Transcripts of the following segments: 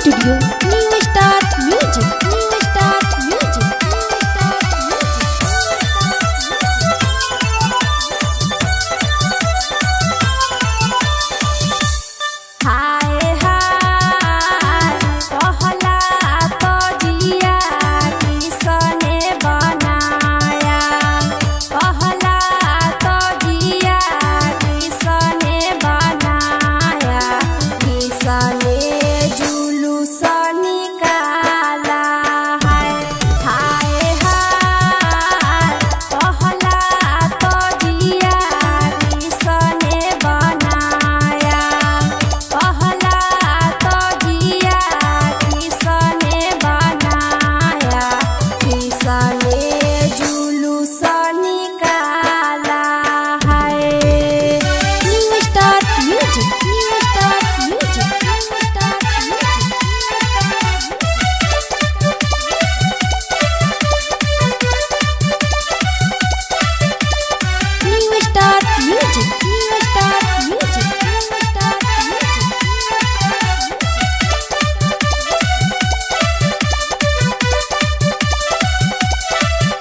Studio, New Star Music, New Star Music, New Star Music. हाय हाय पहला तजिया किसने बनाया, पहला तजिया किसने बनाया, किसने जुलूस निकाला है। हाय हाय पहला तजिया किसने बनाया, पहला तजिया किसने बनाया, किसने जुलूस निकाला है। New Star Music, New Star Music, New Star Music. New Star Music, New Star Music, New Star Music.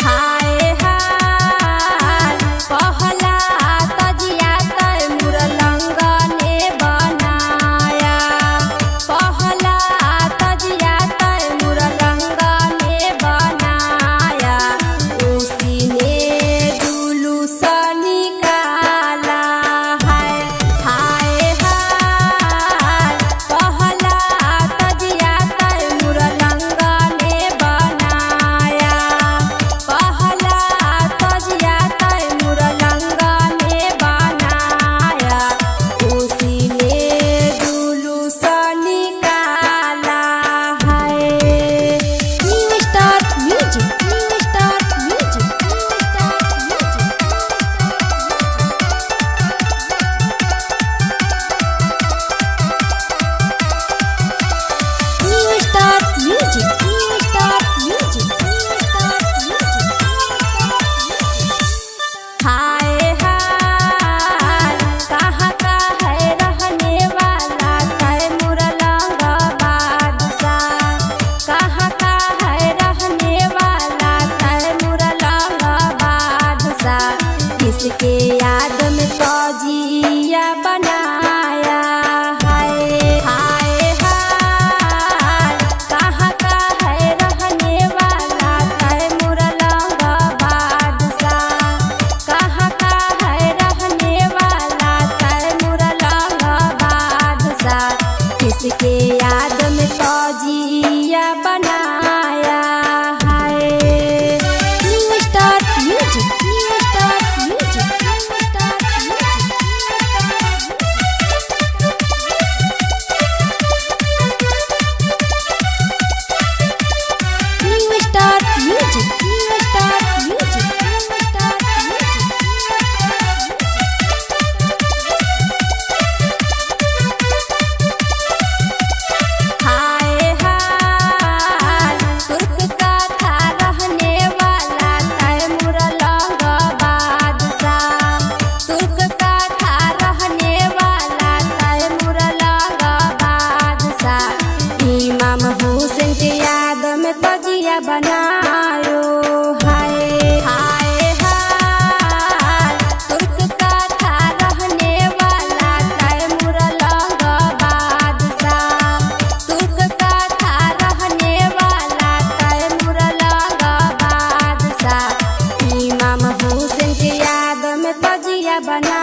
हाय हाय पहला तजिया तैमूर लंगने बनाया, पहला तजिया तैमूर लंगने बनाया, उसी ने जुलूस निकाला है। हाय हाय पहला तजिया तैमूर लंगने बनाया, पहला तजिया तैमूर लंगने बनाया, उसी ने जुलूस निकाला है। New Star Music, New Star Music, New Star Music. New Star Music, New Star Music, New Star Music. हाय हाय कहाँ का है रहने वाला तैमूर लंग बादशाह, कहाँ का है रहने वाला तैमूर लंग बादशाह, किसके याद में तजिया बनाया है। हाय हाय कहाँ का है रहने वाला तैमूर लंग बादशाह, कहाँ का है रहने वाला तैमूर लंग बादशाह, किसके याद में तजिया बनाया है। New Star Music, New Star Music, New Star Music. New Star Music, New Star Music, New Star Music. हाय हाय तुर्क का था रहने वाला तैमूर लंग बादशाह, तुर्क का था रहने वाला तैमूर लंग बादशाह, इमाम हुसैन के याद में तजिया बनायो है। हाय हाय तुर्क का था रहने वाला तैमूर लंग बादशाह, तुर्क का था रहने वाला तैमूर लंग बादशाह, इमाम हुसैन के याद में तजिया बना